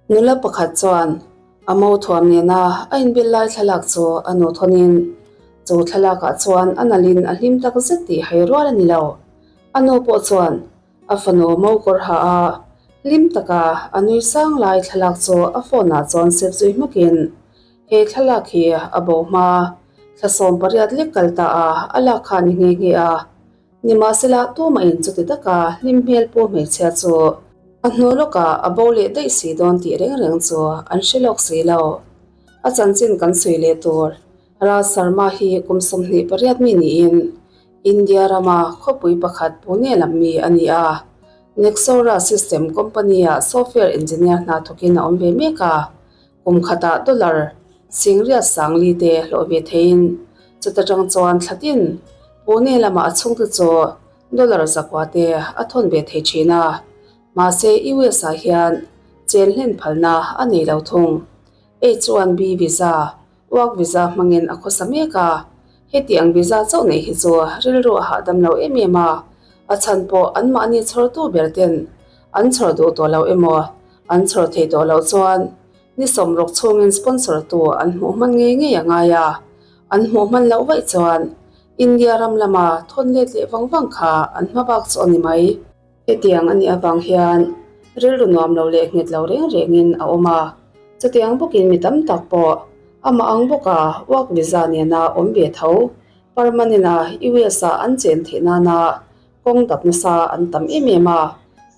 Nula pakhat chuan a mo thuam nena a inbil lai thlalak chu a nu thawnin chu thlalakah chuan a nalhin a hlim tak zet tih hai rual a ni lo. A nu pawh chuan a fanu mo kawr ha a hlim taka a nui sang lai thlalak chu a phone ah chuan save zui hmakin he thlalak hi a bo hma thla 18 lek kal ta a a lak kha a ni nghe nghe a. Nimahsela, tumahin chuti taka hlim hmel pu hmeichhia chu a hnu lawkah a bo leh daih si dawn tih reng reng chu an hre lawk si lo. A chanchin kan sawi leh tur Raj Sharma hi kum 28 mi niin India rama khawpui pakhat Pune lam mi a ni a. Nexora System company-ah software engineer hna thawkin a awm ve mek a. Kum khatah dollar singriat sangli te hlawh ve theiin chuta tang chuan thlatin Pune lamah a chhungte chu dollar zakua te a thawn ve thei thin a, mahse US ah hian chen hlen phalna a nei lo thung. H-1B visa, work visa hmangin a khawsa mek a, hetiang visa chauh neih hi chu rilru a hahdam lo em em a, a chhan pawh anmahni chhawrtu ber ten an chhawr duh tawh lo emaw An chhawr thei tawh loh chuan ni 60 chhungin sponsor tu an hmuh hman ngei ngei a ngai a, an hmuh hman loh vaih chuan India ram lama thawn let leh vang vang kha an hma bak chu a ni mai. Hetiang a nih avang hian rilru nuam lo leh nghet lo reng rengin a awm a, chutiang bawkin mi tam tak pawh amah ang bawka work visa nena awm ve tho permanent-a US-ah an chen theih nana Kawng dap nasa an tam em em a,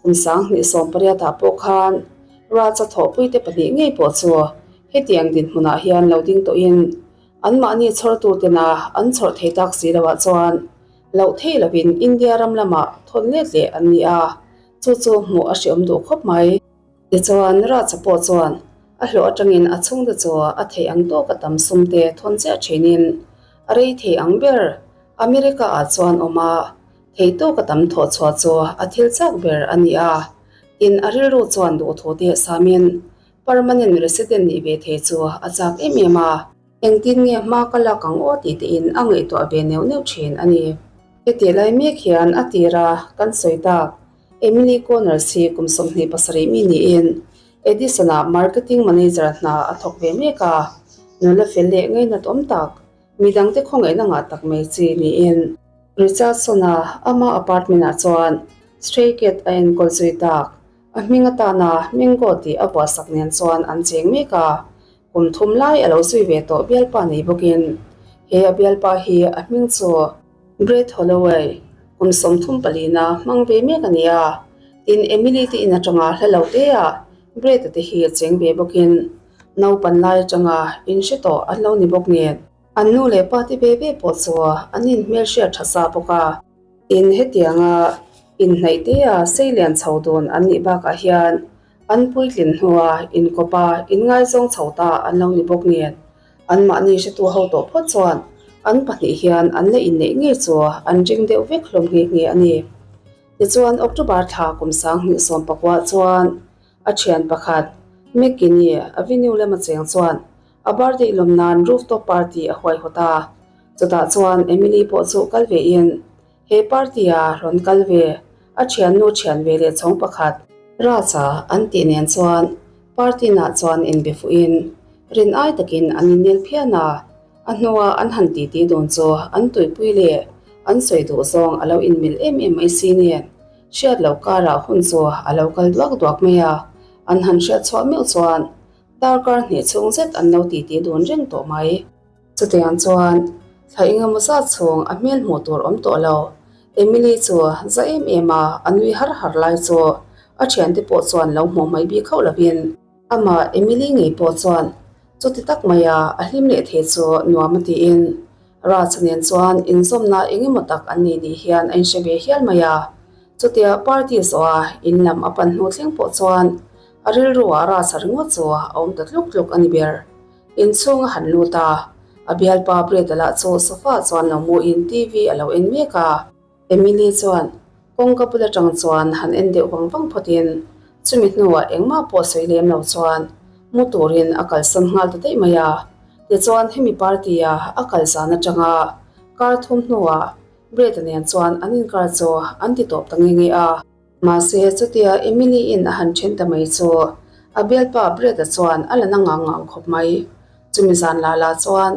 kum 2018 ah pawh khan Raja thawhpuite pahnih ngei pawh chu hetiang dinhmunah hian lo ding tawhin anmahni chhawrtutena an chhawr thei tak si loah chuan loh thei lovin India ram lamah thawn let leh an ni a, chu chu hmuh a hreawm duh khawp mai. Tichuan, Raja pawh chuan a hlawh atangin a chhungte chu a theih ang tawka tam sumte thawn chiah thinin a rei thei ang ber America ah chuan awm a, theih tawka tam thawh chhuah chu a thil chak ber a ni a, tin a rilru chuan duhthu teh samin permanent resident nih ve thei chu a chak em em a. Engtin nge hma ka lak ang aw tih tein a ngaihtuah ve neuh neuh thin a ni. Heti lai mek hian a tira kan sawi tak Emily Connors hi kum 27 mi niin Edison-ah marketing manager hna a thawk ve mek a, nula fel leh ngainat awm tak Midangte khawngaihna ngah tak mai chi niin Richardson-a ama apartment-ah chuan stray cat a enkawl zui tak. A hming atana Mingo tih a vuahsak nen chuan an cheng mek a, kum thum lai a lo zui ve tawh bialpa nei bawkin he a bialpa hi a hming chu Brett Holloway, kum 34 na hmang ve mek a ni a. Tin, Emily te in atanga hla lo te-ah Brett-a te hi cheng ve bawkin Naupan lai atanga in hre tawh an lo ni bawk nen. An nu leh pa te ve ve pawh chu an inhmelhriat tha sa bawk a. Tin, hetianga inhnaih tea seilian chho dun an nih bakah hian an puitlin hnua inkawpa inngaizawng chho ta an lo ni bawk nen. Anmahni hretu ho tawh phawt chuan an pahnih hian an la inneih ngei chu an ring deuh vek hlawm nghe nghe a ni. Tichuan, October thla kum 2019 chuan A thian pakhat, McKinney, Avenue lama cheng chuan a birthday lawm nan rooftop party a huaihawt a. Chutah chuan Emily pawh chu kal ve in he party a rawn kal ve a thiannu thian ve leh chhawng pakhat, Raja an tih nen chuan party nah chuan inbe fuh in rin ai takin an innel phian a. A hnua an han titi dawn chu an tuipui leh an sawi duh zawng a lo inmil em em mai si nen Hriat loh karah hun chu a lo kal duak duak mai a, an han hriat chhuah meuh chuan darkar hnih chhung zet an lo titi dun reng tawh mai. Chutiang chuan thla engemaw zat chhung a hmel hmuh tur awm tawh lo. Emily chu za em em a, a nui har har lai chu a thiante pawh chuan lo hmuh mai bik hauh lovin amah Emily ngei pawh chuan chuti tak maia a hlim leh thei chu nuam a tiin Raj nen chuan inzawmna engemaw tak an nei ni hian a inhre ve hial mai a. Chutia party zawha in lam a pan hnu thleng pawh chuan a rilruah Raj ringawt chu a awm ta tluk tluk a ni ber. Inchhung a han lut a, a bialpa Brett-a lah chu sofa chuan lo muin TV a lo en mek a. Emily chuan kawngka bul atang chuan han en deuh vang vang phawtin chumi hnuah engmah pawh sawi lem lo chuan mu turin a kalsan nghal ta daih mai a. Tichuan hemi party-a a kal zan atanga kar thum hnuah Brett-a nen chuan an inkar chu an ti tawp ta nge nge a. Mahse chutia Emily-in a han then ta mai chu A bialpa Brett-a chuan a la na ngang ngang khawp mai. Chumi zan la la chuan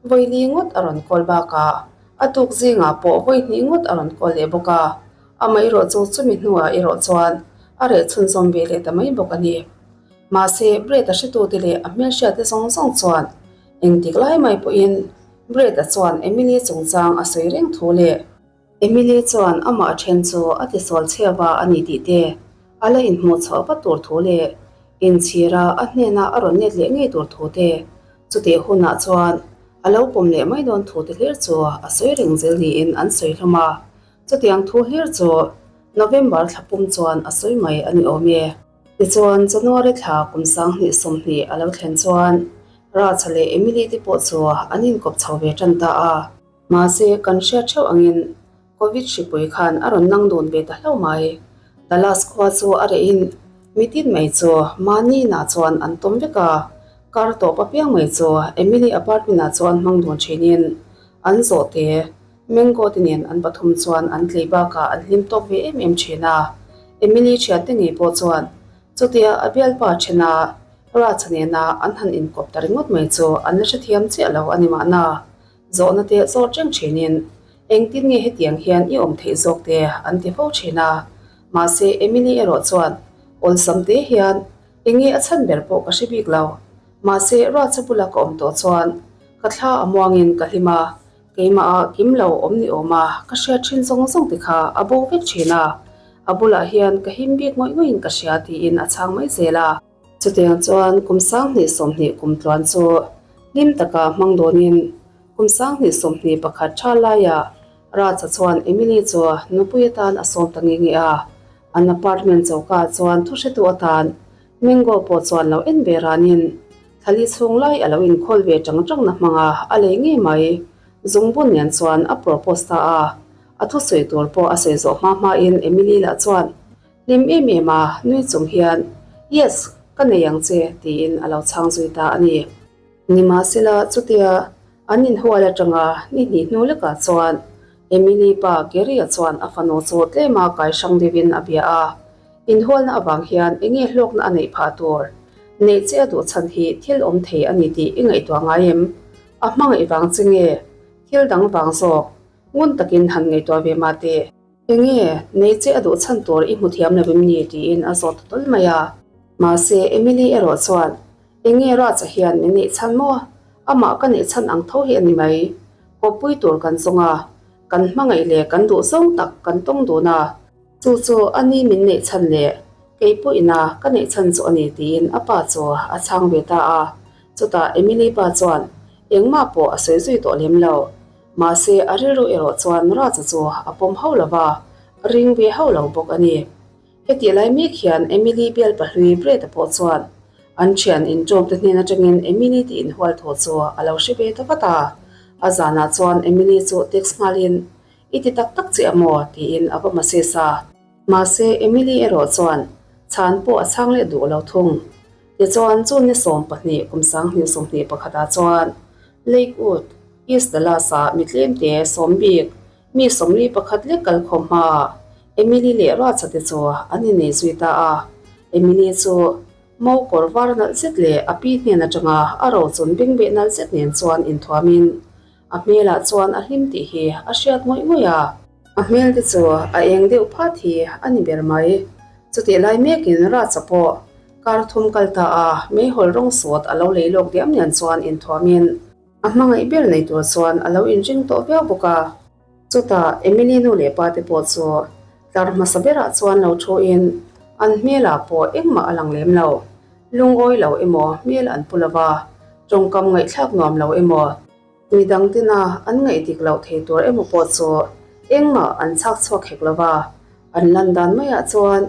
vawi li ngawt a rawn call bakah a tuk zingah pawh vawi hnih ngawt a rawn call leh bawk a. Amaherawhchu chumi hnuah erawh chuan a reh chhunzawm ve leh ta mai bawk a ni. Mahse, Brett-a hretute leh a hmelhriatte zawng zawng chuan engtik lai mai pawhin Brett-a chuan Emily chungchang a sawi reng thu leh Emily chuan amah then chu a tisual chhiava a ni tih te, a la inhmuh chhuah vat tur thu leh inchhira a hnena a rawn let leh ngei tur thu te, chutih hunah chuan a lo pawm leh mai dawn thu te hlir chu a sawi reng zel niin an sawi hlawm a. Chutiang thu hlir chu November thla pum chuan a sawi mai a ni awm e. Tichuan, January thla kum 2020 a lo thlen chuan Raja leh Emily te pawh chu an inkawp chho ve tan ta a. Mahse, kan hriat theuh angin Covid hripui khan a rawn nang dun ve ta hlauh mai. Dallas khua chu a rehin mitin mai chu mahni inah chuan an tawm vek a, kar tawp apiang mai chu Emily apartment ah chuan hmang dun thinin an zawhte Mango te nen an pathum chuan an tlei bakah an hlim tawk ve em em thin a. Emily thiante ngei pawh chuan chutia a bialpa thena Raja nena an han inkawp ta ringawt mai chu an la hrethiam chiah lo a ni mahna. Zawhna te zawt reng thinin engtin nge hetiang hian i awm theih zawk te an ti fo thin a. Mahse Emily erawh chuan awlsam te hian enge a chhan ber pawh ka hre bik lo. Mahse Raja bula ka awm tawh chuan ka thla a muangin ka hlim a. Keimah ah kim lo awm ni awm a, ka hriat thin zawng zawng te kha a bo vek thin a, a bulah hian ka him bik ngawih ngawih in ka hria tiin a chhang mai zel a. Chutiang chuan kum 2020 kum tluan chu hlim taka hmang dawnin kum 2021 tha laiah Raja chuan Emily chu nupui atan a sawm ta nge nge a, an apartment choka chuan thuhretu atan Mango pawh chuan lo en ve ranin Thali chhung lai a lo inkhawl ve tang tang na hmang a, a lei ngei mai. Zungbun nen chuan a propose ta a, a thusawi tur pawh a sawi zawh hma hma in Emily lah chuan hlim em em a, nui chung hian Yes, ka nei ang che tiin a lo chhang zui ta a ni. Nimahsela chutia an inhual atanga ni hnih hnu lekah chuan Emily pa Gary-a chuan a fanu chu tlema kai hrang deuhin a bia a, Inhualna avang hian enge hlawkna a neih phah tur? Neih che a duh chhan hi thil awm thei a ni tih i ngaihtuah ngai em? A hmangaih vang che nge? Thil dang vang zawk? Ngun takin han ngaihtuah ve mah teh. Enge neih che a duh chhan tur i hmu thiam lo em ni? tiin a zawt ta tawl mai a. Mahse, Emily erawh chuan, Enge Raja hian min neih chhan maw? Amah ka neih chhan ang tho hi a ni mai. Kawppui tur kan zawng a, kan hmangaih leh kan duh zawng tak kan tawng dun a. Chu chu a ni min neih chhan leh kei pawh ina ka neih chhan chu a ni tiin a pa chu a chhang ve ta a. Chutah Emily pa chuan engmah pawh a sawi zui tawh lem lo. Mahse a rilru erawh chuan Raja chu a pawm hauh lo va, a ring ve hauh lo bawk a ni. Hetih lai mek hian Emily bial pahlui Brett-a pawh chuan an thian inṭawmte hnen atangin Emily te inhual thaw chu a lo hre ve ta vat a. A zanah chuan Emily chu text nghalin I ti tak tak che a maw? tiin a va message a. Mahse, Emily erawh chuan chhan pawh a chhang leh duh lo thung. Tichuan, June ni 12 kum 2021 ah chuan Lakewood, East Dallas-ah mi tlemte sawm bik mi 41 lek kal khawm hmaah Emily leh Raja te chu an innei zui ta a. Emily chu mo kawr var nalh zet leh a pi hnen atanga a rochun bengbeh nalh zet nen chuan inthuamin A hmelah chuan a hlim tih hi a hriat ngawih ngawih a. A hmel te chu a eng deuh phat hi a ni ber mai. Chutih lai mekin Raja pawh kar thum kal ta a, meihawl rawng sawt a lo lei lawk diam nen chuan inthuamin a hmangaih ber nei tur chuan a lo inring tawh viau bawk a. Chutah Emily nu leh pa te pawh chu tlar hmasa berah chuan lo thuin an hmelah pawh engmah a lang lem lo. Lungawi lo emaw hmel an pu lova, tawngkam ngaihthlak nuam lo emaw, midang tina an ngaih dik loh thei tur emaw pawh chu engmah an chhak chhuak hek lova, an lan dan maiah chuan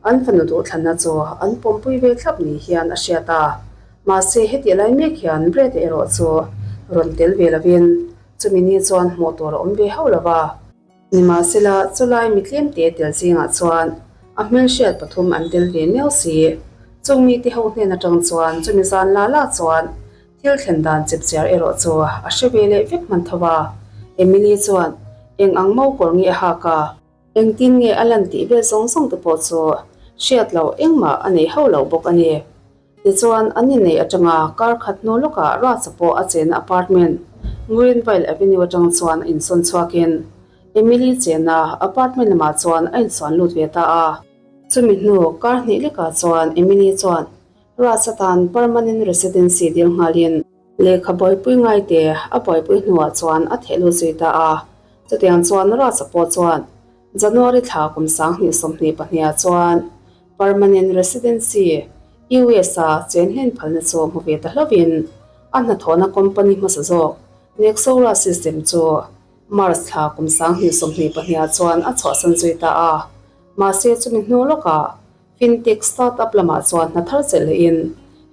an fanu duhthlanna chu an pawmpui ve thlap ni hian a hriat a. Mahse hetih lai mek hian Brett-a erawh chu rawn tel ve lovin chumi ni chuan hmuh tur a awm ve hauh lova. Nimahsela, chulai mi tlemte tel zingah chuan a hmelhriat pathum an tel ve miau si. Chung mite ho hnen atang chuan chumi zan la la chuan thil thlen dan chipchiar erawh chu a hre ve leh vek hman tho a. Emily chuan eng ang mo kawr nge a hak a? Engtin nge a lan tih vel zawng zawng te pawh chu hriat loh engmah a nei hauh lo bawk a ni. Tichuan, an inneih atanga kar khat hnu lawkah Raj-a pawh a chenna apartment, Greenvale Avenue atang chuan a insawn chhuakin Emily chenna apartment lamah chuan a insuan lut ve ta a. Chumi hnu kar hnih lekah chuan Emily chuan Raj-a tan permanent residency dil nghalin lehkha buaipui ngaite a buaipui hnuah chuan a theh lut zui ta a. Chutiang chuan Raj-a pawh chuan January thla kum 2022ah chuan Permanent Residency, US-a chen hlen phalna chu hmu ve ta hlauhin a hnathawhna company hmasa zawk Nexora System chu March thla kum 2022ah chuan a chhuahsan zui ta a. Mahse chumi hnu lawkah Fintech startup lamah chuan hna thar chelh lehin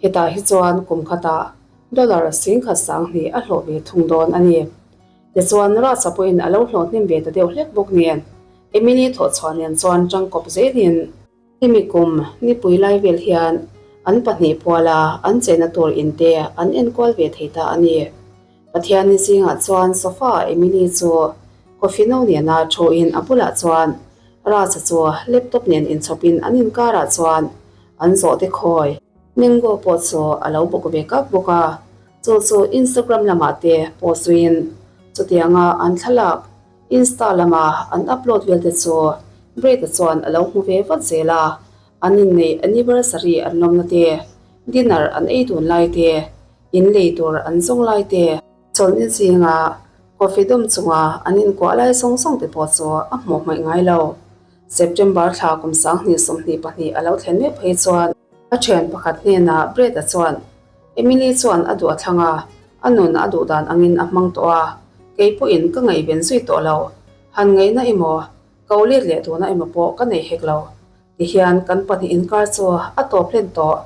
hetah hi chuan kum khatah dollar 10,000 a hlawh ve thung dawn a ni. Tichuan, Rasa pawhin a lo hlawh hnem ve ta deuh hlek bawk nen, Emily thawhchhuah nen chuan tangkawp zelin hemi kum nipui lai vel hian an pahnih puala an chenna tur in te an enkual ve thei ta a ni. Pathianni zingah chuan sofa-ah Emily chu coffee no nena thuin a bulah chuan Rasa chu laptop nen inchhawpin an inkarah chuan an zawhte khawi. Mango pawh chu a lo bawk ve kak bawk a. Chu chu Instagram lamah te post zuiin chutianga an thlalak Insta lama an upload vel te chu Brett-a chuan a lo hmu ve vat zel a, an inneih anniversary an lawmna te, dinner an ei dun lai te, in lei tur an zawng lai te, chawlhni zinga coffee dawm chunga an inkuah lai zawng zawng te pawh chu a hmuh hmaih ngai lo. September thla kum 2022 a lo thlen meuh phei chuan a thian pakhat hnenah Brett-a chuan Emily chuan a duh a thlang a, a nun a duh dan angin a hmang tawh a, kei pawhin ka ngaihven zui tawh lo. Han ngaihna emaw, ko let leh duhna emaw pawh ka nei hek lo. Tihian kan pahnih inkar chu a tawp hlen tawh.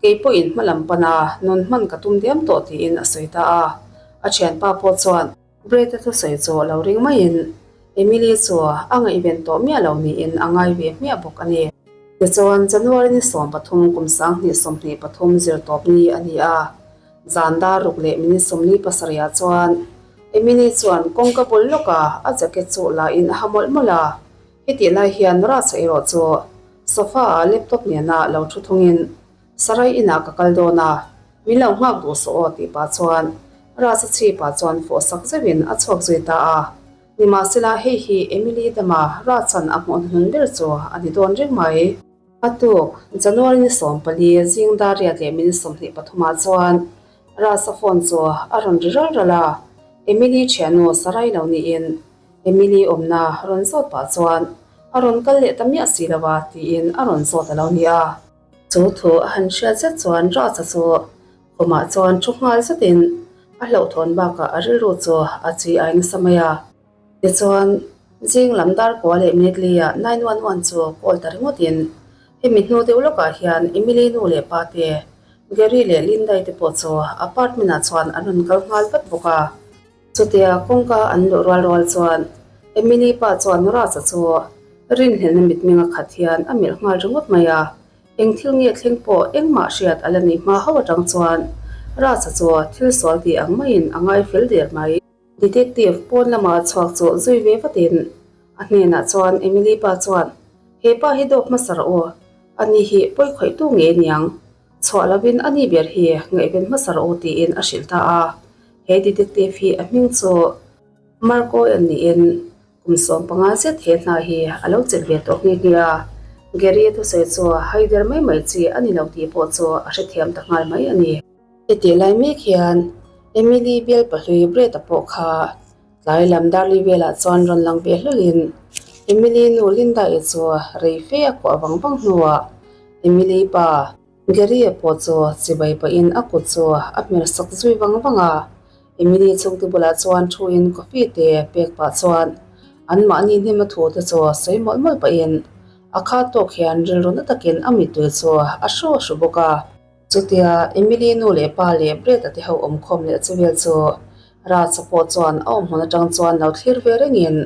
Kei pawhin hma lam pana nun hman ka tum diam tawh tiin a sawi ta a. A thianpa pawh chuan. Brett-a thusawi chu lo ring maiin Emily chu a ngaihven tawh miah lo niin a ngai ve hmiah bawk a ni. Tichuan, January ni 13 kum 2023 zirtawp ni a ni a, zan dar ruk leh minute 47 ah chuan Emily chuan kawngka bul lawka a jacket chu la in a ha mawlh mawlh a. Hetih lai hian Raj-a erawh chu sofa-ah laptop nena lo thu thungin Sarai inah ka kal dawn a, min lo nghak duh suh aw tih pah chuan Rasa chhipah chuan fawh sak zeuhin a chhuak zui ta a. Nimahsela hei hi Emily dama Rasan a hmuh hnuhnun ber chu a ni dawn reng mai. A tuk, January ni 14 zing dar riat leh minute 23 ah chuan Rasa phone chu a rawn ri ral ral a, Emily thiannu Sarai lo niin Emily awmna rawn zawt pah chuan a rawn kal leh ta miah si lo a tiin a rawn zawt a lo ni a. Chu thu a han hriat zet chuan Rasa chu khumah chuan thu nghal zetin a hlauhthawn bakah a rilru chu a chi ai nasa mai a. Tichuan, zing lam dar kua leh minute li-ah 911 chu call ta ringawtin hemi hnu deuh lawkah hian Emily nu leh pa te, Gary leh Linda-i te pawh chu apartment-ah chuan an rawn kal nghal vat bawk a. Chutia kawngka an luh rual rual chuan Emily pa chuan Rasa chu rinhlelhna mitmeng a khat hian a melh nghal ringawt mai a, eng thil nge thleng pawh engmah hriat a la nih hma ho atang chuan Rasa chu thil sual tih ang maiin a ngai fel der mai. Detective pawn lama chhuak chu zui ve vatin a hnenah chuan Emily pa chuan, He pa hi dawp hmasa rawh u, ani hi pawi khawihtu nge niang? Chhuah lovin a ni ber hi ngaihven hmasa rawh u tiin a hrilh ta a. He detective hi a hming chu Marco en niin kum 15 zet he hna hi a lo chelh ve tawh nghe nghe a. Gary thusawi chu haider mai mai chi a ni lo tih pawh chu a hrethiam ta nghal mai a ni. Hetih lai mek hian Emily bial pahlui Brett-a pawh kha tlai lam Darley velah chuan rawn lang ve hlawlhin Emily nu Linda-i chu rei fe a kuah vang vang hnuah Emily pa Gary-a pawh chu chibai pahin a kut chu a hmer sak zui vang vang a. Emily chhungte bulah chuan thuin coffee te pek pah chuan anmahni hnema thu te chu sawi mawlh mawlh pahin a khat tawk hian rilru na takin a mittui chu a hru a hru bawk a. Chutia Emily nu leh pa leh Brett-a te ho awmkhawm leh chu vel chu Raj-a pawh chuan a awmhmun atang chuan lo thlir ve rengin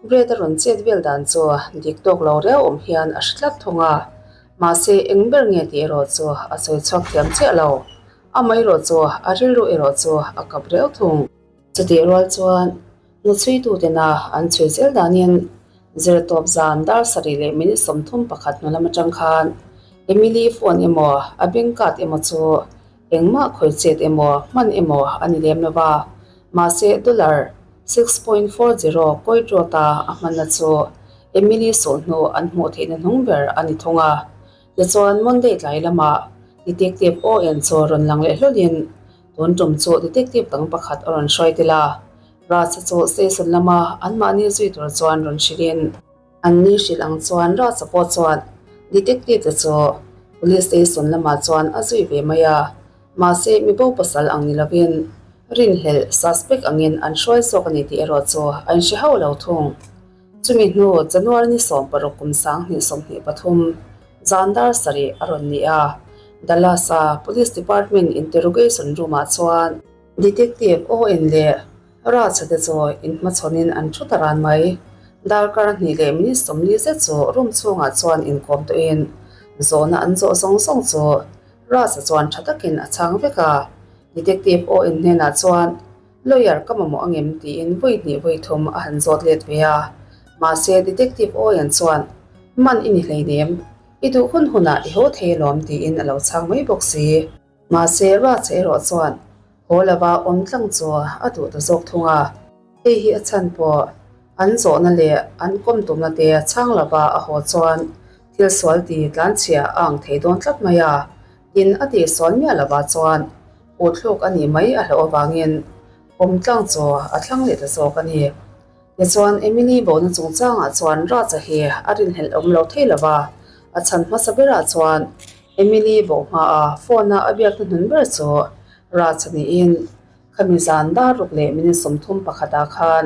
Brett-a rawn chet vel dan chu dik tawk lo riau awm hian a hre tlat thung a, mahse eng ber nge tih erawh chu a sawi chhuak thiam chiah lo. Amaherawh chu a rilru erawh chu a kap riau thung. Chutih rual chuan hnuchhuitutena an chhui zel danin zirtawp zan dar sarih leh minute 31 hnu lam atang khan. Emily phone emaw a bank card emaw chu engmah khawi chet emaw hman emaw a ni lem lo va, mahse dollar 6.40 Coit Road-a a hmanna chu Emily sulhnu an hmuh theihna hnung ber a ni thung a. Tichuan Monday tlai lamah Detective Owen chu rawn lang leh hlawlin tun tum chu Detective dang pakhat a rawn hruai tel a, Raj-a chu station lama anmahni zui tur chuan rawn hrilhin, An ni hrilh ang chuan Raj-a pawh chuan Detective te chu Police Station lamah chuan a zui ve mai a, mahse mibo pasal ang ni lovin rinhlelh, suspect, angin an hruai zawk a ni tih erawh chu a inhre hauh lo thung. Chumi hnu January ni 16 kum 2023 zan dar sarih a rawn ni a, Dallas-a Police Department Interrogation Room-ah chuan Detective Owen leh Raj-a te chu inhmachhawnin an thu ta ran mai. Darkar hnih leh minute 40 zet chu room chhungah chuan inkawm tawhin zawhna an zawh zawng zawng chu Raj-a chuan tha takin a chhang vek a. Detective Owen hnenah chuan Lawyer ka mamawh angem tiin vawi hnih vawi thum a han zawt let ve a. Mahse Detective Owen chuan Man i ni hleinem, i duh hun hunah i haw thei alawm tiin a lo chhang mai bawk si. Mahse, Raj erawh chuan haw lova awm tlang chu a duh ta zawk thung a. Hei hi a chhan pawh an zawhna leh an kawm tumna te chhang lova a haw chuan thil sual ti tlanchhia a ang thei dawn tlat mai a. Tin, a tih sual miah lova chuan uhthluk a nih mai a hlauh avangin awm tlang chu a thlang leh ta zawk a ni. Tichuan, Emily bona chungchangah chuan Raj-a hi a rinhlelh awm lo thei lo va, a chhan hmasa berah chuan Emily bo hmaa phone-a a biakna hnun ber chu Raj-a niin khami zan dar ruk leh minute 31 ah khan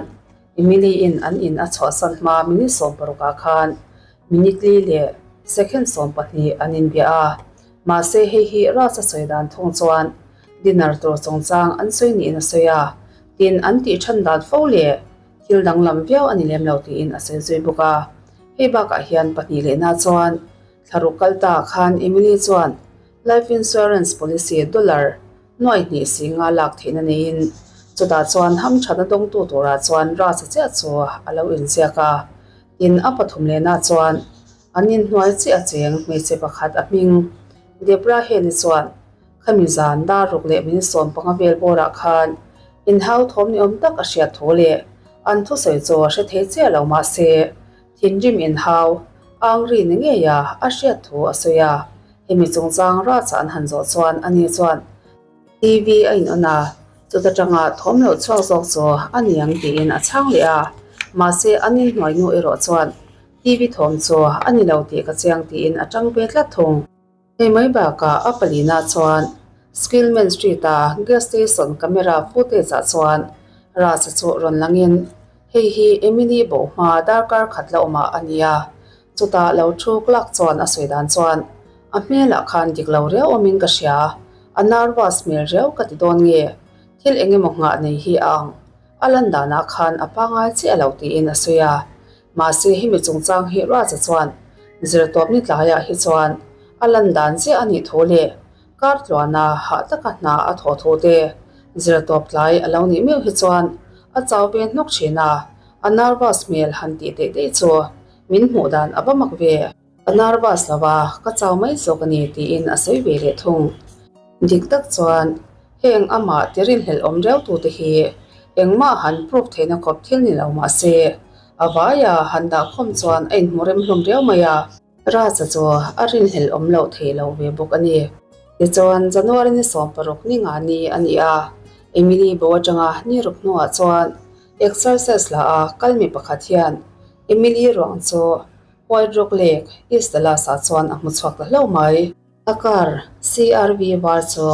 Emily-in an in a chhuahsan hma minute 60 ah khan minute li leh second 12 an inbia a. Mahse, hei hi Raj-a sawi dan thung chuan dinner tur chungchang an sawi niin a sawi a. Tin, an tih than dan fo leh thil danglam viau a ni lem lo tiin a sawi zui bawk a. Hei bakah hian pahnih lehna chuan thlaruk kal ta khan Emily chuan life insurance policy dollar nuai hnih si nga lak theihna neiin chutah chuan hamthatna dawngtu turah chuan Raj-a chiah chu a lo inziak a. Tin, a pathum lehna chuan an inhnuai chiah a cheng hmeichhe pakhat a hming Debra Haley chuan Khami zan dar ruk leh min 15 vel bawrah khan inhau thawm ni awm tak a hriat thu leh an thusawi chu a hre thei chiah lo mah se thinrim inhau angri ni ngei a a hriat thu a sawi a. Hemi chungchang Raj-a an han zawh chuan ani chuan TV a in on a, chuta tanga thawm loh chhuak zawk chu a ni ang tiin a chhang leh a, mahse an inhnuai nu erawh chuan TV thawm chu a ni lo tih ka chiang tiin a tang ve tlat thung. Hei mai bakah a palina chuan Skillman Street-a gas station camera footage-ah chuan Raj-a chu rawn langin hei hi Emily bo hma darkar khat la awmah a ni a, chutah lo thu clerk chuan a sawi dan chuan a hmelah khan dik lo riau awmin ka hria, a nervous hmel riau ka ti dawn nge, thil eng emaw nghah nei hi a ang, a lan danah khan a pangai chiah lo tiin a sawi a. Mahse hemi chungchang hi Raja chuan zirtawp ni tlaiah hi chuan a lan dan chiah a nih thu leh kar tluana hah taka hna a thawh thu te zirtawp tlai a lo nih meuh hi chuan a chau ve hnawk thin a, a nervous hmel han tih teih teih chu min hmuh dan a va mak ve. Ka nervous lo a, ka chau mai zawk a ni tiin a sawi ve leh thung. Dik tak chuan heng amah ti rinhlelh awm riau tute hi engmah han proof theihna khawp thil ni lo mah se, a vaia han dahkhawm chuan a inhmu rem hlawm riau mai a. Raja chu a rinhlelh awm loh thei lo ve bawk a ni. Tichuan January ni 16 ni nga ni a ni a, Emily bo atanga ni ruk hnuah chuan exercise la a kal mi pakhat hian Emily ruang chu White Rock Lake, East Dallas-ah chuan a hmu chhuak ta hlauh mai. A car, CRV var chu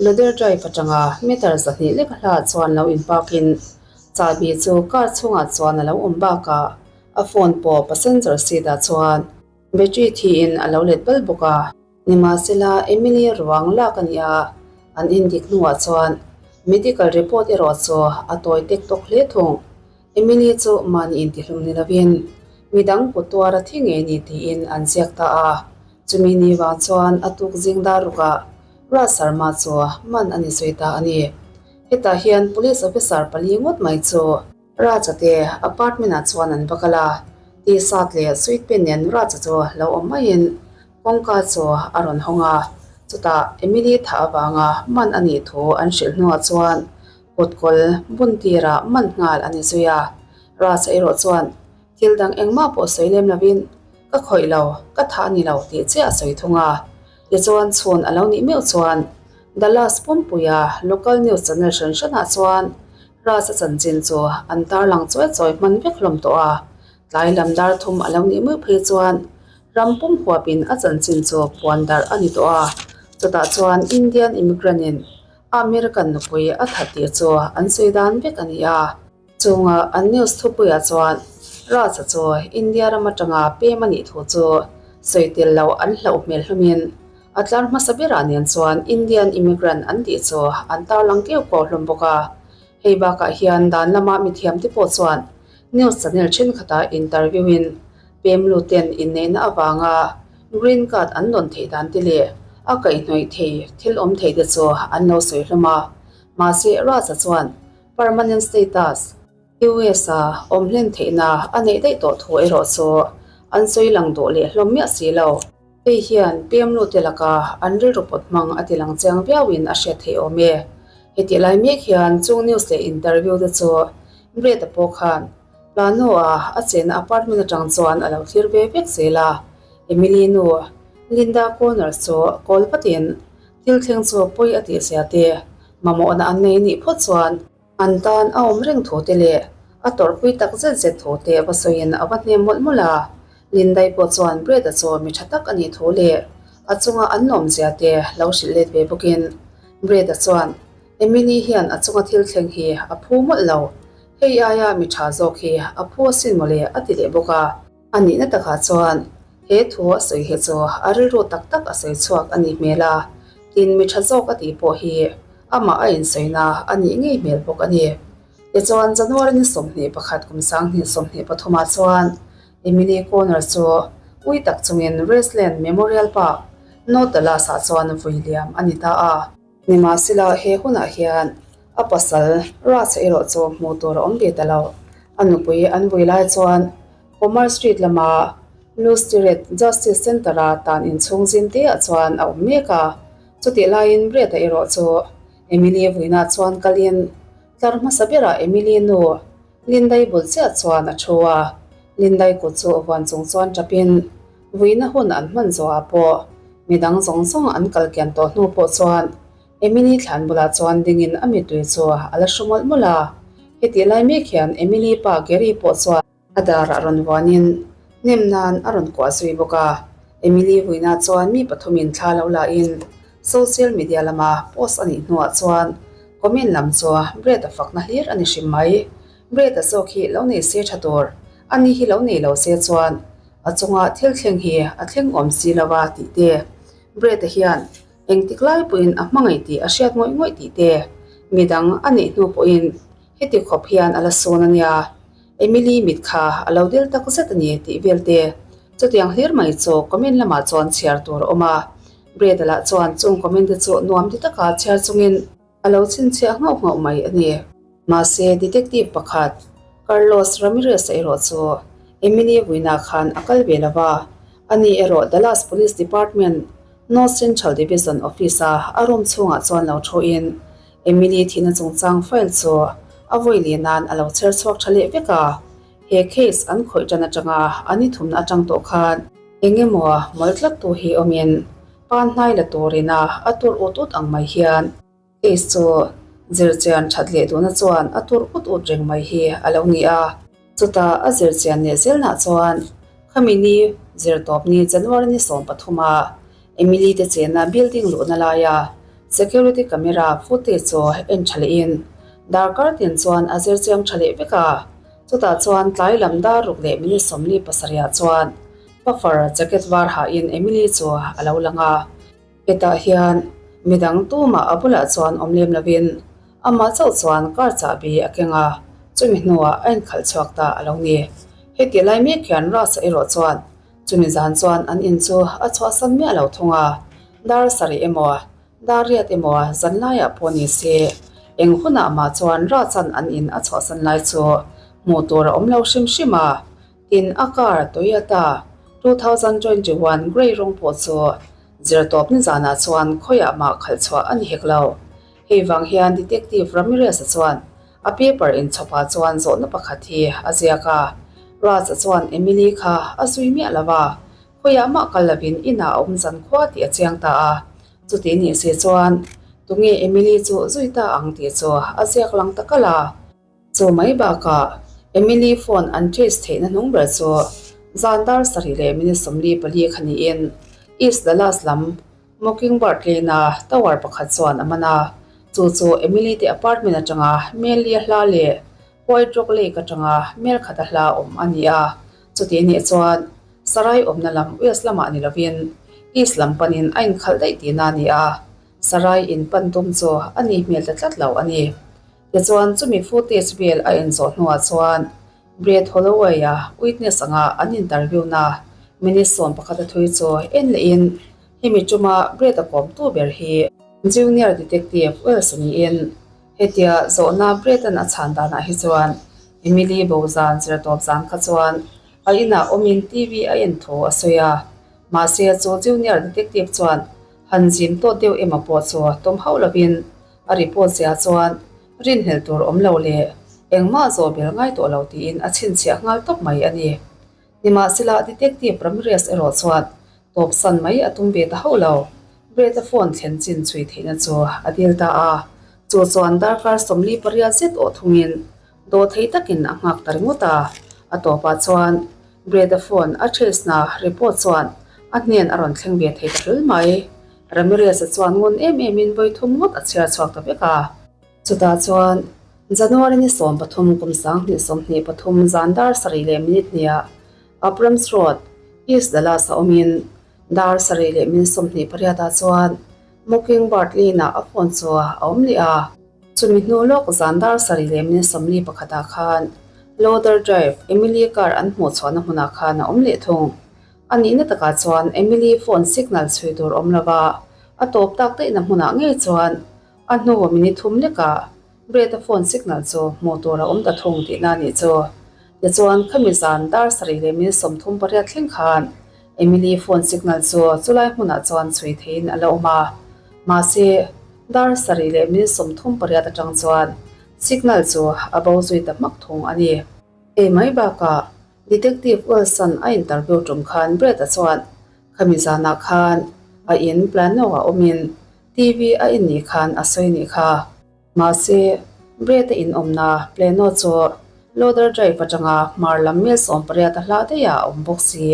Lodder Drive atanga meter 200 lek a hla chuan lo in park in chahbi chu car chhungah chuan a lo awm bakah a phone pawh passenger seat ah chuan battery thiin a lo let bal bawk a. Nimahsela, Emily ruang lak a ni a, an indik hnuah chuan medical report erawh chu a tawi tek tawk hle thung. Emily chu mahni intihlum ni lovin midang kut tuar a thi ngei ni tiin an ziak ta a. Chumi ni vang chuan a tuk zing dar rukah Raj Sharma chu man a ni sawi ta a ni. Hetah hian police officer pali ngawt mai chu Raj-a te apartment-ah chuan an va kal a. T-shirt leh suit pant nen Raj-a chu lo awm maiin. Kawngka chu a rawn hawng a, chutah Emily thah avanga man a nih thu an hrilh hnuah chuan kutkawl bun tirah man nghal a ni zui a. Raj-a erawh chuan thil dang engmah pawh sawi lem lovin, Ka khawih lo, ka thah a ni lo tih chiah a sawi thung a. Tichuan chhun a lo nih meuh chuan Dallas pumpuia local news channel hran hranah chuan Raj-a chanchin chu an tarlang chawi chawi hman vek hlawm tawh a. Tlai lam dar thum a lo nih meuh phei chuan ram pum huapin a chanchin chu puan darh a ni tawh a, chutah chuan Indian immigrant in American nupui a that tih chu an sawi dan vek a ni a. Chunga an news thupuiah chuan Raj-a chu India ram atanga pem a nih thu chu sawi tel loh an hlauh hmel hlawmin a tlar hmasa berah nen chuan Indian immigrant an tih chu an tarlang keuh kuau hlawm bawk a. Hei bakah hian dan lama mithiamte pawh chuan News channel thenkhatah interview in pem luten inneihna avanga green card an dawn theih dan te leh a kaihhnawih thei thil awm thei te chu an lo sawi hlawm a. Mahse Raj-a chuan permanent status, US a awm hlen theihna a neih daih tawh thu erawh chu an sawi lang duh leh hlawm miah si lo. Hei hian pem lute laka an rilru pawt hmang a ti lang chiang viauin a hriat theih awm e. Hetih lai mek hian chung news leh interview te chu Brett-a pawh khan Plano-a a chenna apartment atang chuan a lo thlir ve vek zel a. Emily nu Linda Connors chu call vatin thil thleng chu pawi a tih zia te mamawhna an nei nih phawt chuan An tan a awm reng thu te leh a tawrhpui tak zet zet thu te va sawiin a va hnem mawlh mawlh a. Lindai pawh chuan Brett-a chu mi tha tak a nih thu leh a chunga an lawmzia te lo hrilh let ve bawkin Brett-a chuan Emily hian a chunga thil thleng hi a phu mawlh lo, hei aia mi tha zawk hi a phu asin mawle a ti leh bawk a. A nihna takah chuan he thu a sawi hi chu a rilru tak tak a sawi chhuak a nih hmel a, tin mi tha zawk a tih pawh hi amah a insawina a nih ngei hmel bawk a ni. Tichuan January ni 21 kum 2023 ah chuan Emily Connor chu ui tak chungin Graceland Memorial Park, North Dallas ah chuan vui liam a ni ta a. Nimahsela he hunah hian a pasal Raj erawh chu hmuh tur a awm ve ta lo. A nupui an vui lai chuan Commerce Street lama Lustiret Justice Centre-a tan inchhung zim teah chuan a awm mek a. Chutih laiin Brett-a erawh chu Emily vuinah chuan kalin tlar hmasa berah Emily nu Lindai bul chiah chuan a thu a. Lindai kut chu huan chung chuan tapin vuina hun an hman zawhah pawh midang zawng zawng an kal kian tawh hnu pawh chuan Emily thlan bulah chuan dingin a mittui chu a la hru mawlh mawlh a. Hetih lai mek hian Emily pa Gary pawh chuan A darah rawn vuanin hnem nan a rawn kuah zui bawk a. Emily vuina chuan mi pathumin thla lo lahin social media lama post a nih hnuah chuan comment lam chu Brett-a fakna hlir a ni hrim mai. Brett-a zawk hi lo nei se tha tur, ani hi lo nei lo se chuan a chunga thil thleng hi a thleng awm si lo a tih te. Brett-a hian engtik lai pawhin a hmangaih tih a hriat ngawih ngawih tih te, midang a neih hnu pawhin Heti khawp hian a la sawn a nia, Emily mit kha a lo dil tak zet a ni tih vel te. Chutiang hlir mai chu comment lamah chuan chhiar tur a awm a. Breda lah chuan chung comment te chu nuam ti taka chhiar chungin a lo chhinchhiah nghauh nghauh mai a ni. Mahse, detective pakhat Carlos Ramirez-a erawh chu Emily vuina khan a kal ve lo va, ani erawh Dallas Police Department North Central Division office-a a room chhungah chuan lo thuin Emily thihna chungchang file chu a vawi leh nan a lo chher chhuak tha leh vek a, he case an khawih tan atanga an i thumna atang tawh khan eng emaw mawl tlat tu hi awmin pan hnai la turin a a tur ut ut ang mai hian case chu zirchian that leh duhna chuan a tur ut ut reng mai hi a lo ni a. Chutah a zirchian leh zelnah chuan khami ni zirtawp ni January ni 13 a Emily te chenna building luhna laia security camera footage chu en tha lehin darkar tin chuan a zirchiang tha leh vek a. Chutah chuan tlai lam dar ruk leh minute 47 ah chuan puffer jacket var hahin Emily chu a lo lang a. Hetah hian midang tumah a bulah chuan awm lem lovin amah chauh chuan car chahbi a keng a, chumi hnuah a inkhalh chhuak ta a lo ni. Heti lai mek hian Russ-a erawh chuan chumi zan chuan an in chu a chhuahsan miah lo thung a, dar sarih emaw, dar riat emaw zan laiah pawh ni se, eng hunah mah chuan Russ-a'n an in a chhuahsan lai chu hmuh tur a awm lo hrim hrim a. Tin, a car Toyota. 2021 grey rawng pawh chu zirtawp nizanah chuan khawiah mah khalh chhuah a ni hek lo. Hei vang hian Detective Ramirez-a chuan a paper inchhawpah chuan zawhna pakhat hi a ziak a. Raj-a chuan Emily kha a zui miah lo va, khawiah mah kal lovin inah a awm zan khua tih a chiang ta a. Chuti nih si chuan tunge Emily chu zui ta ang tih chu a ziak lang ta kalh a. Chu mai bakah Emily phone an trace theihna hnung ber chu zan dar sarih leh minute 44 kha niin East Dallas lam Mockingbird Lane-a tower pakhat chuan a man a. Chu chu Emily te apartment atanga mel li a hla leh White Rock Lake atanga mel khat a hla awm a ni a. Chuti nih chuan Sarai awmna lam west lamah ni lovin east lam panin a inkhalh daih tihna a ni a, Sarai in pan tum chu a ni hmel ta tlat lo a ni. Tichuan chumi footage vel a en zawh hnuah chuan Brett Holloway-a witness anga an interview na minute 11 a thui chu en lehin hemi tuma Brett-a kawmtu ber hi Junior Detective Wells niin hetia zawhna Brett-a'n a chhan danah hi chuan Emily Bozan zirtawp zan kha chuan a inah awmin TV a en thu a sawi a. Mahse chu Junior Detective chuan han zim tawt deuh emaw pawh chu tum hauh lovin A report zia chuan rinhlelh tur awm lo leh engmah zawh bel ngai tawh lo tiin a chhinchhiah nghal tawp mai a ni. Nimahsela Detective Ramirez erawh chuan tawpsan mai a tum ve ta hauh lo. Brett-a phone thlen chin chhui theihna chu a dil ta a, chu chuan darkar 48 zet awh thungin dawhthei takin a nghak ta ringawt a. A tawpah chuan Brett-a phone a trace-na report chuan a hnen a rawn thleng ve thei ta hlul mai. Ramirez-a chuan ngun em emin vawi thum ngawt a chhiar chhuak ta vek a. Chutah chuan January ni 13 kum 2023 zan dar sarih leh minute hniah Abrams Road, East Dallas-a awmin dar sarih leh minute 28 ah chuan Mockingbird Lane-ah a phone chu a awm leh a. Chumi hnu lawk zan dar sarih leh minute 41 ah khan Lowther Drive, Emily car an hmuh chhuahna hmunah khan a awm leh thung. A nihna takah chuan Emily phone signal chhui tur awm lova a tawp tak daihna hmunah ngei chuan a hnu minute thum lekah Brett-a phone signal chu hmuh tur a awm ta thung tihna a nih chu. Tichuan khami zan dar sarih leh minute 38 thleng khan Emily phone signal chu chulai hmunah chuan chhui theiin a la awm a. Mahse, dar sarih leh minute 38 atang chuan signal chu a bo zui ta hmak thung a ni. Hei mai bakah Detective Wilson a interview tum khan Brett-a chuan khami zanah khan a in Plano-ah awmin TV a en ni khan a sawi nih kha. Mahse, Brett-a in awmna Plano chu Loader Drive atanga hmar lam mil 18 a hla daihah a awm bawk si.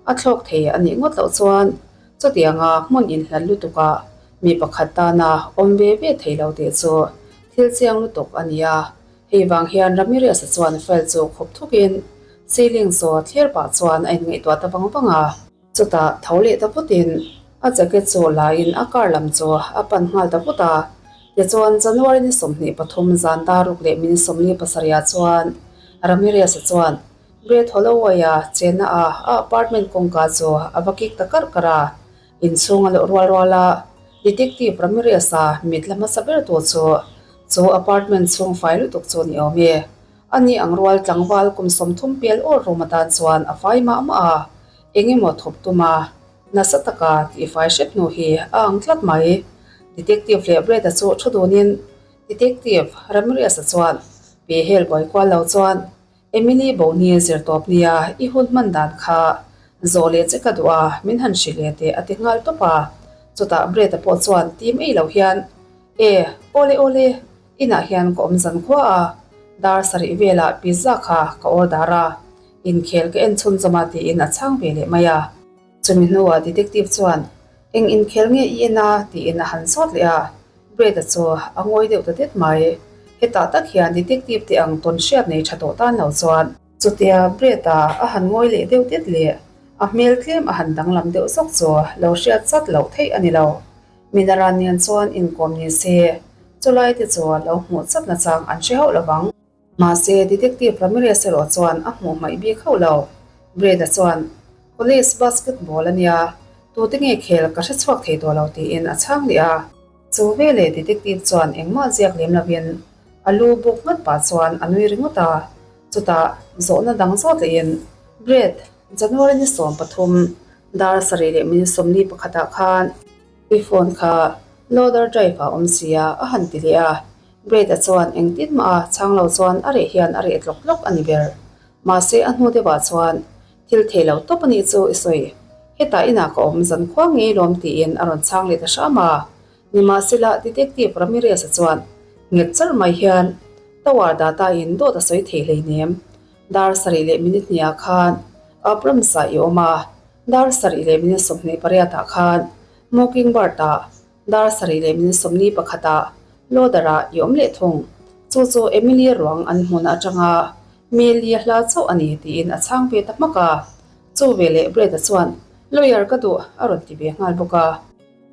A thlawk thei a nih ngawt loh chuan chutianga hmun inhlat lutukah mi pakhat tana awm ve ve thei lo tih chu thil chiang lutuk a ni a. Hei vang hian Ramirez-a chuan file chu khup thukin ceiling zaw thlir pah chuan a inngaihtuah ta vang vang a. Chutah tho leh ta vutin a jacket chu laiin a car lam chu a pan nghal ta vut a. Tichuan January ni 23 zan daruk leh min 47 ah chuan Ramirez-a chuan Brett Holloway-a chenna a a apartment kawngka chu a va kik ta karh karh a. Inchhung a luh rual rual a, Detective Ramirez-a mit la hmasa ber tu chu chu apartment chhung fai lutuk chu ni awm e. A ni ang rual tlangval kum 30 pel awr room atan chuan a fai mah mah a, eng emaw thawp tum a, nasa taka tihfai hrep hnu hi a ang tlat mai. Detective leh Brett-a chu thu dunin Detective Ramirez-a chuan pe hel buai kual lo chuan Emily Boni zir tawp nia i hun hman dan kha zawh leh che ka duh a, min han hrilh leh teh a ti nghal tawp a. Chutah Brett-a pawh chuan tim ei lo hian, E, awle awle, inah hian ka awm zan khua a, dar sarih velah pizza kha ka order a, inkhel ka en chhunzawm a tiin a chhang ve leh mai a. Chumi hnuah detective chuan, Eng inkhel nge i en a? tiin a han zawt leh a, Brett-a chu a ngawi deuh ta det mai. Hetah tak hian detective te ang tawn hriat nei tha tawh tan lo chuan. Chutia Brett-a a han ngawi leh deuh det leh a hmel tlem a han danglam deuh zawk chu lo hriat chat loh theih a ni lo. Minaran nen chuan inkawm ni se, chulai te chu lo hmuh chat nachang an hre hauh lovang. Mahse, Detective Ramirez erawh chuan a hmuh hmaih bik hauh lo. Brad-a chuan, Police basketball a nia, tute nge khel ka hre chhuak thei tawh lo tiin a chhang leh a. Chu veleh Detective chuan engmah ziak lem lovin a lu buk nghat pah chuan a nui ringawt a. Chutah, zawhna dang zawt lehin, Brad! January ni 13, dar sarih leh minute 41 ah khan i phone kha Loader drive ah awm sia a han ti leh a. Brad-a chuan engtin mah a chhang lo chuan a reh hian a reh tlawk tlawk a ni ber. Mahse a hnu deuhah chuan thil thei lo tawp a nih chu i sawi. Hetah inah ka awm zan khua ngei lawm tiin a rawn chhang leh ta hram a. Nimahsela Detective Ramirez-a chuan nghet charh mai hian Tower data in dawt a sawi thei hleinem. Dar sarih leh minute hniah khan Abrams-ah i awm a, dar sarih leh minute 28 ah khan Mockingbird-ah Dar sarih leh min sawmni pakhatah Loader-ah i awm leh thung. Chu chu Emily ruang an hmun atanga Meli a hla chauh a ni tiin a chhang ve ta hmak a. Chu veleh Brad-a chuan, Lawyer ka duh a rawn ti ve nghal bawk a.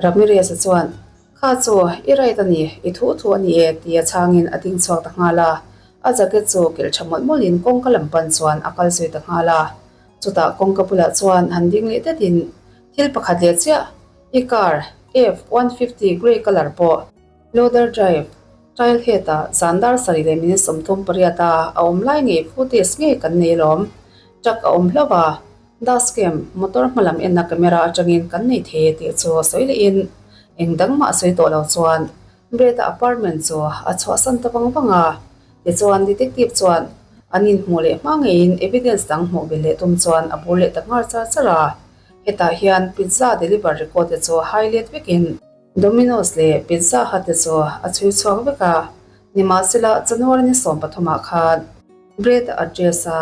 Ramirez-a chuan, Kha chu i right a ni, i thu thu a ni e tia chhangin a ding chhuak ta nghal a. A jacket chu kilh tha mawlh mawlhin kawngka lam pan chuan a kal zui ta nghal a. Chutah kawngka bulah chuan han ding leh datin thil pakhat leh chiah I car F-150 grey colour pawh Loader Drive, Trailhead ah zan dar sarih leh minute 38 a a awm lai ngei footage ngei kan nei alawm. Truck a awm hlauh a, dash cam, motor hma lam enna camera atangin kan nei thei e tih chu a sawi lehin eng dang mah a sawi tawh lo chuan Brett-a apartment chu a chhuahsan ta vang vang a. Tichuan detective chuan an inhmuh leh hma ngeiin evidence dang hmuh belh leh tum chuan a bur leh ta nghal char char a. Hetah hian pizza deliver record te chu hai let vekin Domino's leh Pizza Hut te chu a chhui chhuak vek a. Nimahsela, January ni 13 ah khan Bread address a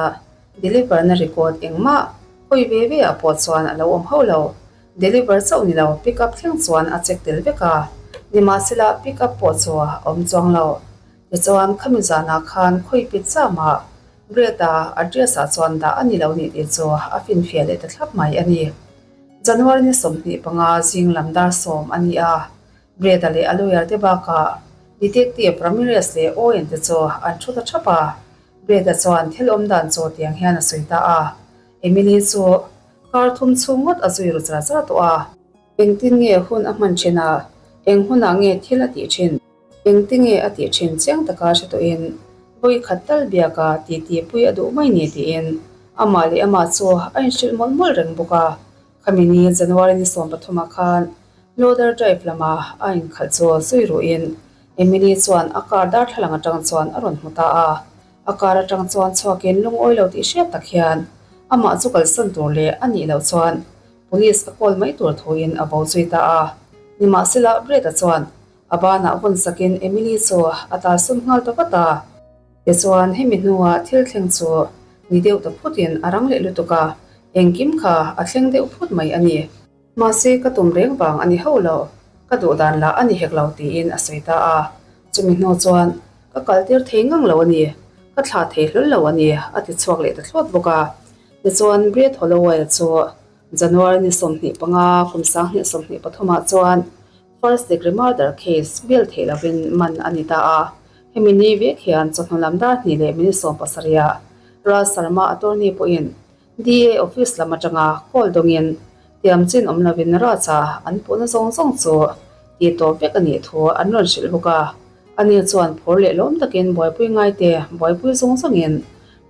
deliver na record engmah hawi ve ve ah pawh chuan a lo awm hauh lo. Deliver chauh ni lo pick up thleng chuan a check tel vek a. Nimahsela, pick up pawh chu a awm chuang lo. Tichuan, khami zanah khan khawi pizza mah Brett-a address-ah chuan dah a ni lo nih tih chu a finfiah leh ta thlap mai a ni. January ni 25 zing lam dar 10 a ni a, Brett-a leh a lawyer te bakah Detective Ramirez leh Owen te chu an thu ta thap a. Brett-a chuan thil awm dan chu tiang hian a sawi ta a, Emily chu kar thum chhung ngawt a zui ru char char tawh a. Engtin nge hun a hman thin a, eng hunah nge thil a tih thin? Engtinge a tih thin chiang taka hre tawhin vawi khat tal biaka titi pui a duh mai ni tiin amah leh amah chu a inhrilh mawlh mawlh reng bawk a. Khami ni January ni 13 ah khan Loader Drive lama a inkhalh chu zui ruhin Emily chuan a car darthlalang atang chuan a rawn hmu ta a. A car atang chuan chhuakin lungawi lo tih hriat tak hian amah chu kalsan tur leh a nih loh chuan Police a call mai tur thuin a vo zui ta a. Nimahsela Brett-a chuan A banah vawn sakin Emily chu a talsum nghal ta vat a. Tichuan hemi hnuah thil thleng chu ni deuh ta phutin a rang leh lutuk a, engkim kha a thleng deuh phut mai a ni. Mahse ka tum reng vang a ni hauh lo, ka duh dan lah a ni hek lo tiin a sawi ta a. Chumi hnu chuan ka kaltir thei ngang lo a ni, ka thlah thei hlawl lo a ni a ti chhuak leh ta thlawt bawk a. Tichuan Brett Holloway chu January ni 25 kum 2023 ah chuan First degree murder case bail theih lovin man a ni ta a, hemi ni vek hian chawhnu lam dar hnih leh minute 17 ah Raj Sharma attorney pawhin DA office lam atanga call dawngin tiam chin awm lovin Raj-a an puhna zawng zawng chu tih tawp vek a nih thu an rawn hrilh bawk a. Ani chuan phur leh lawm takin buaipui ngaite buaipui zawng zawngin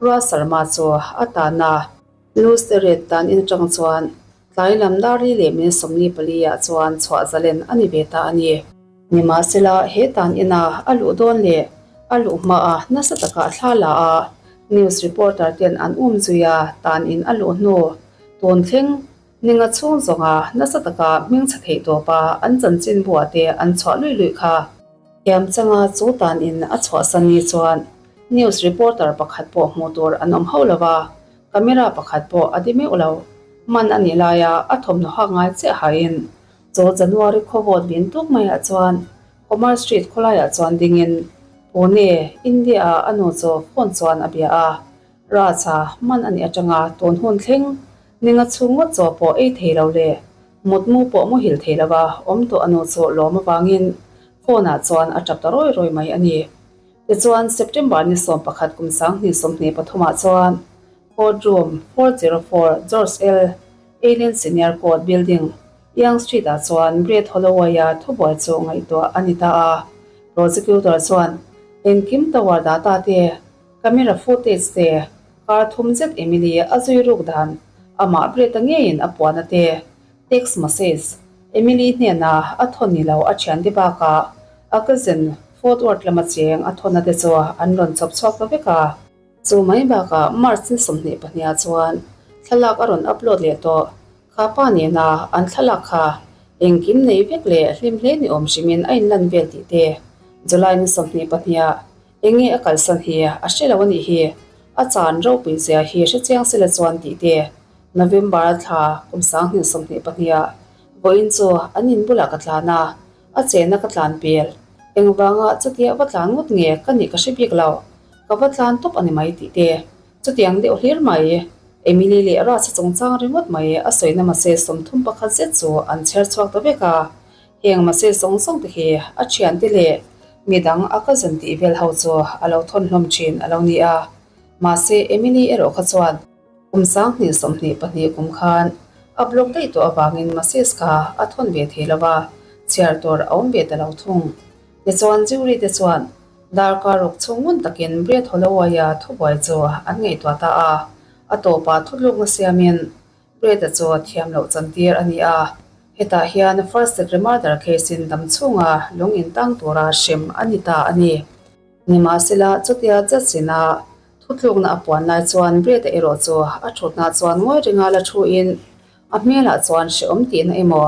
Raj Sharma chu a tan a. Lustered tan in atang chuan Tlai lam dar li leh min 44 ah chuan chhuah zalen a ni ve ta a ni. Nimahsela, he tan ina a luh dawn leh a luh hmaah nasa taka a thla la a, news reporter ten an um zui a, tan in a luh hnu tun thleng ninga chhung zawnga nasa taka hmingchhe theih tawpa an chanchinbuah te an chhuah luih luih kha. Thiam changa chu tan in a chhuahsan ni chuan news reporter pakhat pawh hmuh tur an awm hauh lo va, Camera pakhat pawh a di meuh lo. Man a nih laia a thawmhnaw hak ngai chiah hain chaw January khawvawt bin tuk maiah chuan Commerce Street khawlaiah chuan dingin Pune, India-ah a nu chu phone chuan a bia a. Raj-a man a nih atanga tun hun thleng ninga chhung ngawt chaw pawh ei thei lo leh mutmu pawh muhil thei lova awm tawh a nu chu lawm avangin phone-ah chuan a tap ta rawi rawi mai a ni. Tichuan, September ni 11 kum 2023 ah chuan Court Room 404 George L. Allen Senior Court Building, Yonge Street ah chuan Brett Holloway-a thubuai chu ngaihtuah a ni ta a. Prosecutor chuan engkim tower data te, camera footage te, kar thum zet Emily a zui ruk dan. Amah Brett-a ngeiin a puahna te, text message, Emily hnena a thawn ni lo a thiante bakah a cousin Fort Worth lama cheng a thawnna te chu an rawn chawp chhuak ta vek a. Chu mai bakah March ni 22 ah chuan thlalak a rawn upload leh tawh. Kha pa nena an thlalak kha engkim nei vek leh hlim hle ni awm hrimin a inlan vel tih te July ni 22 ah enge a kalsan hi a hre lo a nih hi, a chan ropui zia hi hre chiang sela chuan tih te November thla kum 2022 ah vawiin chu an in bulah ka tlan a, a chena ka tlan pel. Engvanga chutia va tlan ngawt nge ka nih ka hre bik lo, ka va tlan tawp a ni mai tih te Chutiang deuh hlir mai, Emily leh Raj-a chungchang ringawt mai a sawina mase 31 zet chu an chher chhuak ta vek a. Heng mase zawng zawng te hi a thiante leh midang a cousin tih vel ho chu a lo thawn hlawm thin a lo ni a. Mahse Emily erawh kha chuan kum 2022 kum khan a block daih tawh avangin message kha a thawn ve thei lo va, chhiar tur a awm ve ta lo thung. Tichuan jury te chuan Darkar ruk chhung ngun takin Brett Holloway-a thubuai chu an ngaihtuah ta a, a tawpah thutlukna siamin Brett-a chu thiam loh chantir a ni a. Hetah hian first degree murder case-in dam chhunga lung intang tura hrem a ni ta a ni. Nimahsela, chutia judge-ina thutlukna a puan lai chuan Brett-a erawh chu a thutna chuan ngawi ringa la thuin a hmelah chuan hrehawm tihna emaw,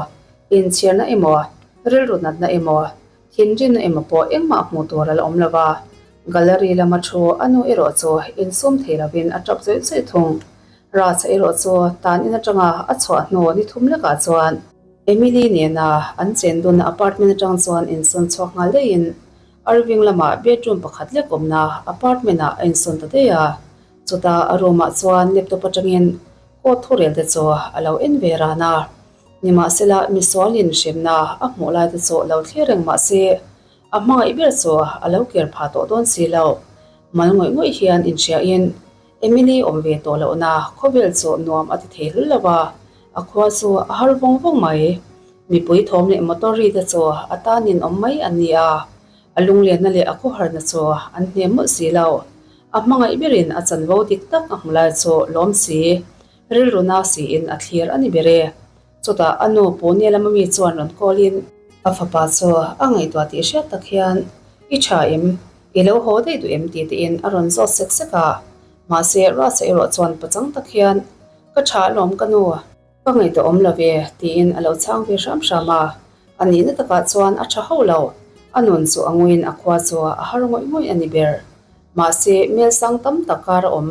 inchhirna emaw, rilru natna emaw, Thinrimna emaw pawh engmah hmuh tur a la awm lo va, gallery lama thu a nu erawh chu insum thei lovin a tap zawih zawih thung. Raj-a erawh chu tan in atanga a chhuah hnu ni thum lekah chuan Emily nena an chen dunna apartment atang chuan insawn chhuak nghal daihin Irving lamah bedroom pakhat lek awmna apartment ah a insawn ta daih a. Chutah a room ah chuan laptop atangin court thurel te chu a lo en ve ran a. Nimahsela, misualin hremna a hmuh lai te chu lo thlir reng mah se, a hmangaih ber chu a lo ker phah tawh dawn si lo. Mal ngawih ngawih hian inhriain Emily awm ve tawh lohna khawvel chu nuam a ti thei hlul lo a, a khua chu a har vawng vawng mai. Mipui thawm leh motor ri te chu a tanin awm mai an ni a, a lunglenna leh a khawharna chu an hnem mawlh si lo. A hmangaih berin a chanvo dik tak a hmu lai chu lawm si. Rilru na siin a thlir a ni ber e. Chutah a nu Pune lama mi chuan rawn call in. A fapa chu a ngaihtuah tih hriat tak hian, I tha em? I lo haw daih duh em? tih tiin a rawn zawt sek sek a. Mahse Rasa erawh chuan pachang tak hian, Ka tha alawm ka nu. Ka ngaihtuah awm lo ve, tiin a lo chhang ve hram hram a. A nihna takah chuan a tha hauh lo. A nun chu a nguiin a khua chu a har ngawih ngawih a ni ber. Mahse mel sang tam tak kar a awm.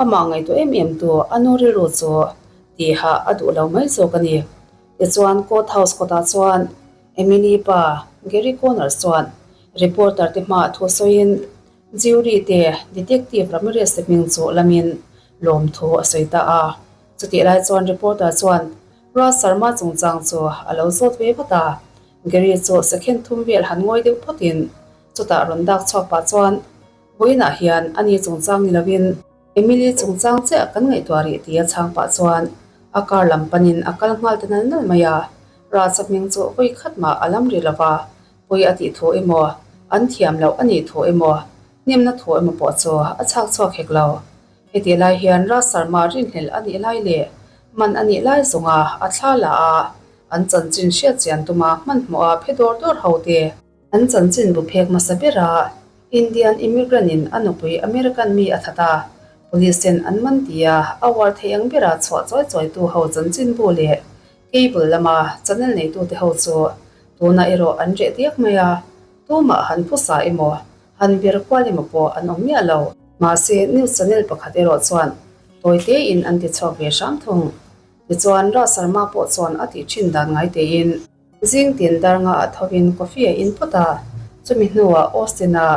Amah ngaihtuah em em tu a nu rilru chu tihah a duh lo mai zawk a ni. Tichuan Court House kawtah chuan Emily pa Gary Connors chuan reporter te hmaah thu sawiin jury te Detective Ramirez te hming chu lamin lawmthu a sawi ta a. Chutih lai chuan reporter chuan Raj Sharma chungchang chu a lo zawt ve vat a. Gary chu second thum vel han ngawi deuh phawtin chutah rawn dak chhuak pah chuan Vawiinah hian a ni chungchang ni lovin Emily chungchang chiah kan ngaihtuah rih tia chhang pah chuan a car lam panin a kal nghal ta nal nal mai a. Raj-a hming chu vawi khat mah a lam rih lova, pawi a tih thu emaw, an thiam loh a nih thu emaw, hnemna thu emaw pawh chu a chhak chhuak hek lo. Hetih lai hian Raj Sharma rinhlelh a nih lai leh man a nih lai zawnga a thla la a, an chanchin hriat chian tuma hmanhmawh a phe dawr dawr ho te. An chanchin bu phek hmasa bera Indian immigrant in a nupui American mi a that a, police ten an man ti a, a uar thei ang bera chhuah chawi chawi tu ho chanchin bu leh cable lama channel neitu te ho chu tunah erawh an reh diak mai a, tumah han phusa emaw han vir kual emaw pawh an awm miah lo. Mahse news channel pakhat erawh chuan tawi tein an ti chhuak ve hram thung. Tichuan Raj Sharma pawh chuan a tih thin dan ngai tein. Zing tin dar nga ah thovin coffee a in phawt a, chumi hnuah Austin-a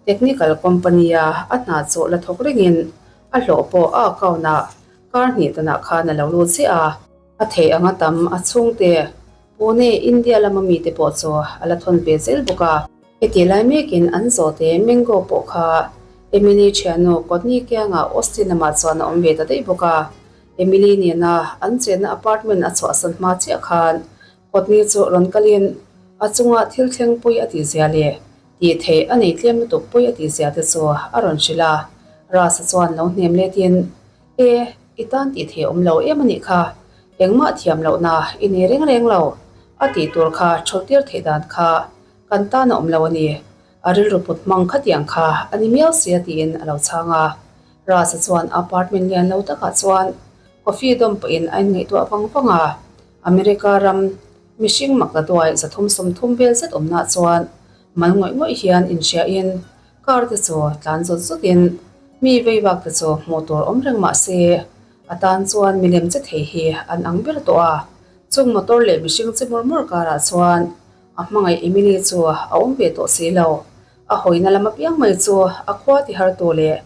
technical company-a a hna chu la thawk rengin a hlawh pawh a account-ah kar hnih danah khan a lo lut ziah a. A theih anga tam a chhungte Pune, India lama mite pawh chu a la thawn ve zel bawk a. Hetih lai mekin an zawhte Mango pawh kha Emily thiannu Courtney kiangah Austin lamah chuan a awm ve ta daih bawk a. Emily nena an chenna apartment a chhuahsan hma chiah khan Courtney chu rawn kalin a chunga thil thleng pawi a tih zia leh tih theih a nei tlem lutuk pawi a tih zia te chu a rawn hrilh a. Rasa chuan lo hnem letin, E! I tan tih thei awm lo em a nih kha, engmah thiam lohna i nei reng reng lo, a tih tur kha thulhtir theih dan kha kan tan a awm lo a ni, a rilru put hmang khatiang kha a ni miau sia tiin a lo chhang a. Rasa chuan apartment lian lo takah chuan coffee dawm pawhin a inngaihtuah vang vang a, America ram mihring mak la duai 330 vel zet awmnah chuan mal ngawih ngawih hian inhriain car te chu tlan zawt zawtin mi vei vak te chu hmuh tur awm reng mah se a tan chuan milem che thei hi an ang ber tawh a, chung motor leh mihring che mur mur karah chuan a hmangaih Emily chu a awm ve tawh si lo. A hawina lam apiang mai chu a khua ti hartu leh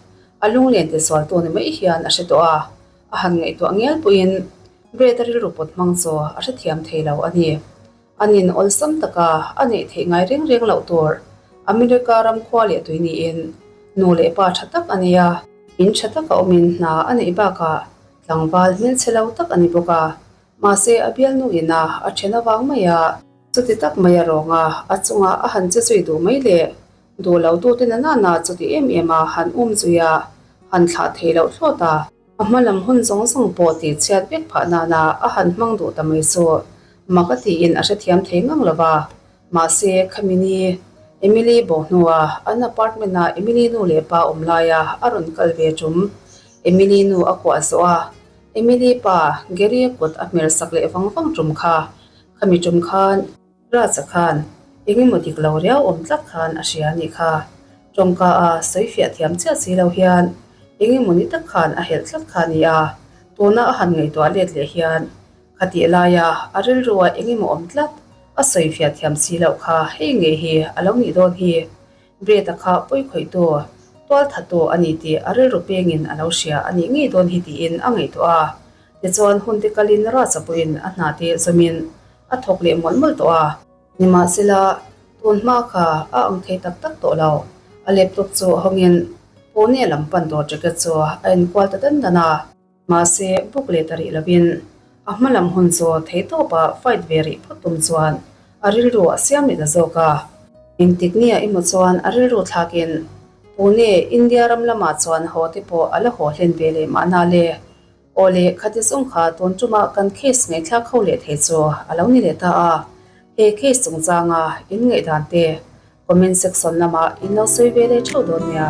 a lunglen ti sualtu ni mai hian a hre tawh a, a han ngaihtuah ngial pawhin Brett-a rilru pawt hmang chu a hrethiam thei lo a ni. A nin awlsam taka a neih theih ngai reng reng loh tur America ram khua leh tui niin nu leh pa tha tak a nei a, in tha taka awmin hna a neih bakah tlangval hmelchhe lo tak a ni bawk a, mahse a bialnu ina a then avang mai a. Chuti tak mai a rawng a, a chungah a han che zui duh mai le. Duh lo tute na nana chuti em em a han um zui a, han thlah thei loh thlawt a. A hma lam hun zawng zawng pawh tih chhiat vek phah nana a han hmang duh ta mai chu mak a tiin a hrethiam thei ngang lo va. Mahse, khami ni Emily bo hnua an apartment-a Emily nu leh pa awm laia a rawn kal ve tum. Emily nu a kuah zawh a, Emily pa Gary-a kut a hmer sak leh vang vang tum kha. Khami tum khan Raja khan eng emaw dik lo riau awm tlat khan a hria a nih kha. Tawngka a sawi fiah thiam chiah si lo hian eng emaw ni tak khan a helh tlat kha a ni a, tuna a han ngaihtuah let leh hian khatih laia a rilrua eng emaw awm tlat a sawi fiah thiam si loh kha hei ngei hi a lo nih dawn hi. Brett-a kha pawi khawihtu, tualthatu a ni tih a rilru pengin a lo hria a nih ngei dawn hi tiin a ngaihtuah a. Tichuan hun te kalin Raj-a pawhin a hna te zawmin a thawk leh mawlh mawlh tawh a. Nimahsela, tun hma kha a ang thei tak tak tawh lo. A laptop chu hawngin Pune lam pan tur ticket chu a enkual ta dan dan a. Mahse, book leh ta rih lovin a hma lam hun chu theihtawpa fight ve rih phawt tum chuan a rilru a siam leh ta zawk a. Engtik nia emaw chuan a rilru thlakin Pune, India ram lamah chuan haw te pawh a la haw hlen ve leh mahna le. Aw le, khati zawng kha tun tumah kan case ngaihthlak ho leh thei chu a lo ni leh ta a. He case chungchanga in ngaihdan te comment section lamah in lo sawi ve leh theuh dawn nia.